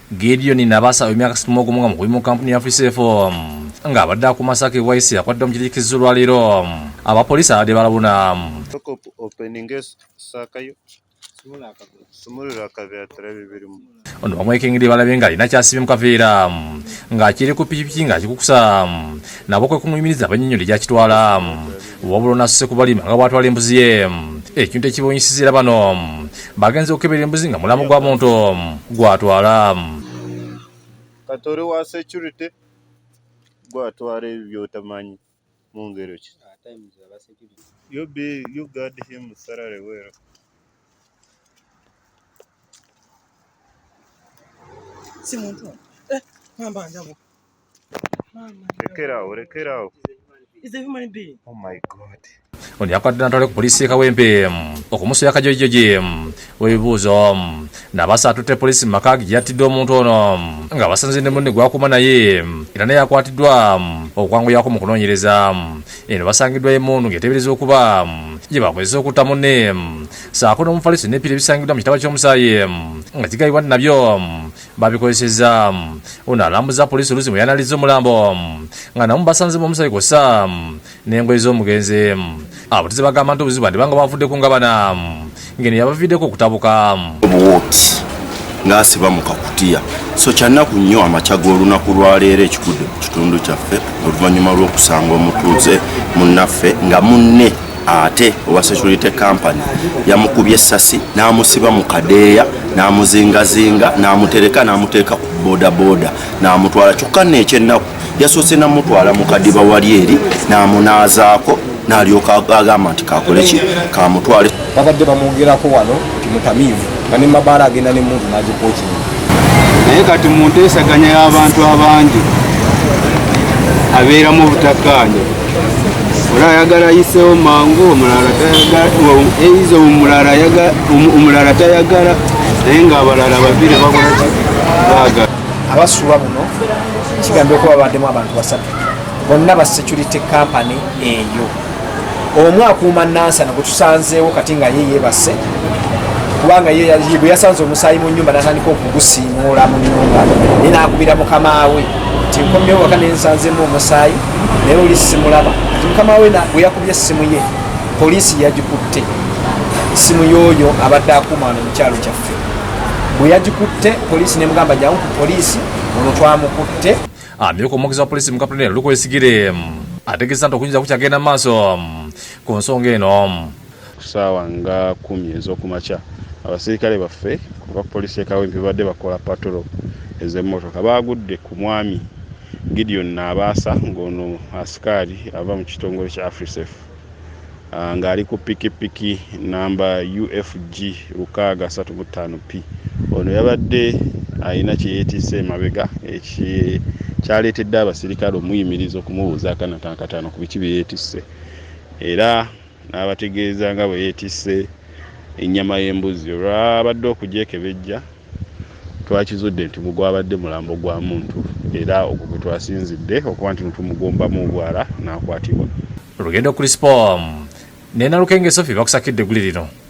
Gideon Nabasa ow'emyaka 61 nga mukubi mu kampuni ya Afrisafe ng'abadde akuuma Ssaako e Bwaise akwaddwa mu kitikizo olwaleero abapoliisi abadde balabuna. Sooka openinge saaka yo. Sumulula akaveera tulabe ebirimu. Ono bamwekengedde balabye ng'alina ky'asibye mu kaveera ng'akiri ku pikipiki ng'akikukusa, nabo kwe kumuyimiriza abannyonnyole gy'akitwala. Wabula ono asuse kubalima nga bw'atwala embuzi ye, ekintu ekibuunyisiza era bano bagenze okukebera embuzi nga mulambo gwa muntu gw'atwala. Kati oli wa security gwatwala ebyo by'otamanyi mu ngero ki? You be you guard him thoroughly well. Si muntu eh, mamba njabo. Lekera awo, lekera awo. Is a human being. Oh my God. Ono yakwadde natwale ku poliisi y'e Kawempe okumusoya akajojijoji w'ebibuuzo. Nabasa atutte poliisi mu maka ge gye yattidde omuntu ono nga basanze ne munne gw'akuuma naye era naye akwatiddwa okwanguyako mu kunoonyereza. Eno basangiddwa emmundu ng'eteeberezebwa okuba gye bakozesa okutta munne ssaako n'omufaliso n'eppira ebisangiddwa mu kitaba ky'omusaayi nga kigambibwa nti nabyo babikozesezza. Ono alambuza poliisi oluzi mwe yanalizza omulambo nga namu basanzemu omusaayi kw'ossa n'engoye z'omugenzi. Abatuuze bagamba nti obuzibu bwandiba nga bwavudde ku ngabana ng'eno yabaviiddeko okutabuka. Obuwooti ng'asiba mu kakutiya. So kyannaku nnyo amakya g'olunaku lwaleero ekigudde ku kitundu kyaffe oluvannyuma lw'okusanga omutuuze munnaffe nga munne ate owa security company yamukubye essasi n'amusiba mu kadeeya n'amuzingazinga n'amutereka n'amuteeka ku bodaboda n'amutwala. Kyokka nno ekyennaku yasoose namutwala mu kadiba wali eri n'amunaazaako n'alyoka agamba nti kakole ki kamutwale. Babadde bamwogerako wano nti mutamiivu nga ne mabaala agenda n'emmundu n'agipookinga. Naye kati mu nteesaganya y'abantu abangi abeeramu obutakkaanya, oli ayagala ayiseewo mangu, omulala tayagala, omulala tayagala, naye ng'abalala babiri bakola ki baagala. Abasuba buno kigambibwa okuba babaddemu abantu basatu bonna ba security company eyo. Omu akuuma Nansana gwe tusanzeewo kati nga ye yeebase kubanga ye bwe yasanze omusaayi mu nnyumba n'atandika okugusiimuula mu nnyumba, naye n'akubira mukama we nti nkomyewo waka ne nsanzeemu omusaayi naye oli simulaba. Kati mukama we bwe yakubye essimu ye poliisi yagikutte, essimu y'oyo abadde akuuma wano mu kyalo kyaffe bwe yagikutte poliisi nemugamba jangu ku poliisi ono twamukutte. Amyuka omwogezi wa poliisi mu Kampala Lukwesigire ategeeza nti okuyinza kukyagenda mu maaso ku nsonga eno. Ku ssaawa nga 10 ez'okumakya abaserikale baffe kuva ku poliisi e Kawempe babadde bakola patrol ez'emmotoka baagudde ku mwami Gideon Naabaasa ng'ono asikaali ava mu kitongole kya Afrisafe ng'ali ku pikipiki namba UFG 635 P. Ono yabadde alina kye yeetisse emabega kyaleetedde abasirikale omuyimiriza okumubuuza akana akataano ku biki bye yeetisse, era n'abategeeza nga bwe yeetisse ennyama y'embuzi. Olwabadde okugyekebejja twakizudde nti gwabadde mulambo gwa muntu, era ogwo gwe twasinzidde okuba nti tumugombamu obwala n'akwatibwa. Olugendo Crispo ne Nalukenge Sophie bakusakidde eggulire lino.